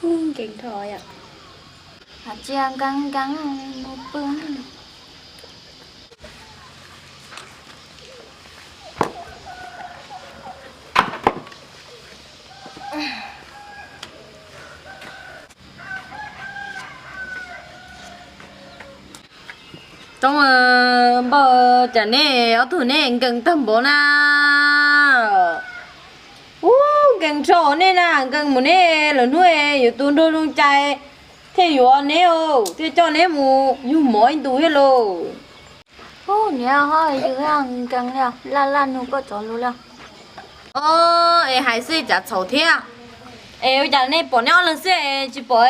Nkees dhau yom. Has tsia nkees nkees mus pw. Tub, npawg, cas nej ob tug nej nkees tag npaum na. Ub, nkees nrho nej na, nkees mus nej lawm hnub yuav tus nraug zoo cai thiaj yuav neb, thiaj coj neb mus yug mov ib ntus thiab lauj. Ub, niam, ho yus nkees li, laj laj nug koj cov lus li. Os, es hais xwb cas txhaum thiab. Es ua cas nej pom neb ob leeg xwb es tsis pom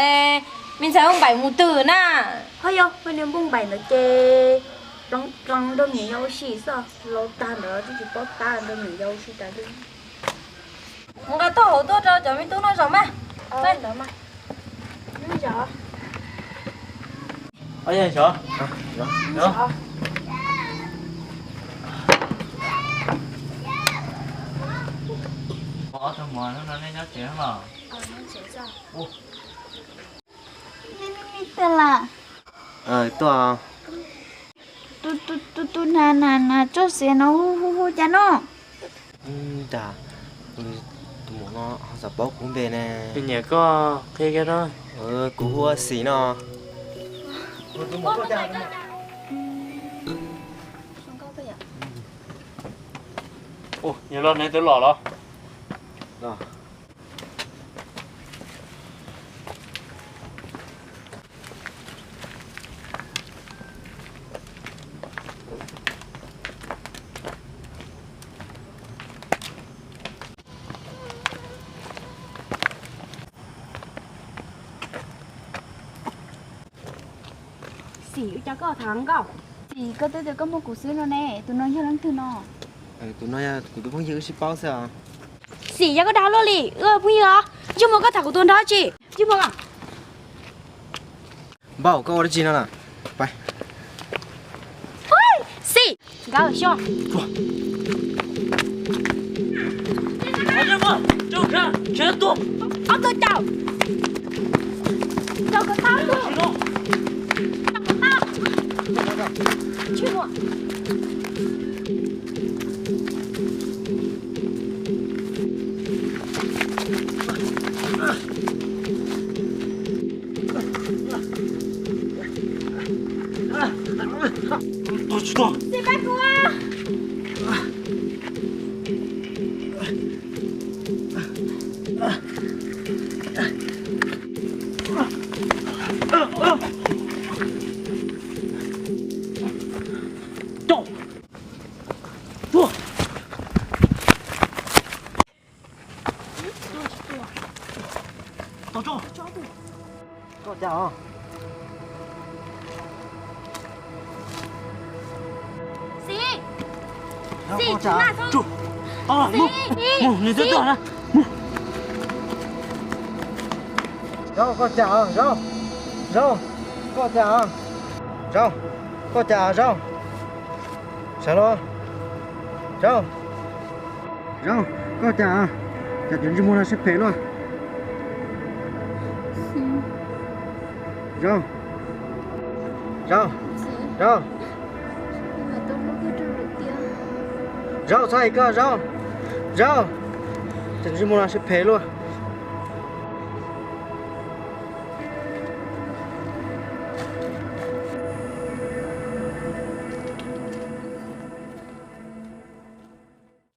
me ntxhais Npauj Npaim mus twg na? Ho yog peb niag Npauj Npaim ntawd ces dloo nrog niam yau ua si xwb, laus tag ntawd twb tsis paub tab nrog niam yau ua si tas li. Mus nqa tau hauv tuaj rau cov me tub noj zaum mas. Tuaj las. Tus nas nas nas txoj sia no hu hu hu cas no? Tus muam no ho xav paub kuv npe ne. Nyiam koj qhia kiag na. Kuv hu ua Xim no. Yog los neb twb los los? Xim, ua cas koj tham nkauj? Xim, koj twb tias koj muaj kuv xwb no ne, tus no yog leej twg no? Tus no yog kuv tus phooj ywg, wb sib paub xwb os. Xim, yog koj dag luaj li, wb phooj ywg os. Ntsej muag, koj tham kuv tus nraug tsi? Ntsej muag. Npauj, koj ua dab tsi no na? Xim, nkawd xyov. Ob tug caum. Caum kom tau. Caum kom tau. Ntsej muag. Xim, pab kuv. Koj cas os? Xim! Xim, Xim! Mus, mus, nws twb tuaj na. Mus. Zaub, koj cas os, Zaub? Zaub, koj cas os? Zaub, koj cas os, Zaub? Sawv los. Zaub. Zaub, koj cas? Cas cov ntsej muag no siab phem luaj? Zaub. Zaub. Zaub. Zaub, txhob hais koj, Zaub. Zaub. Cas ntsej muag no siab phem luaj?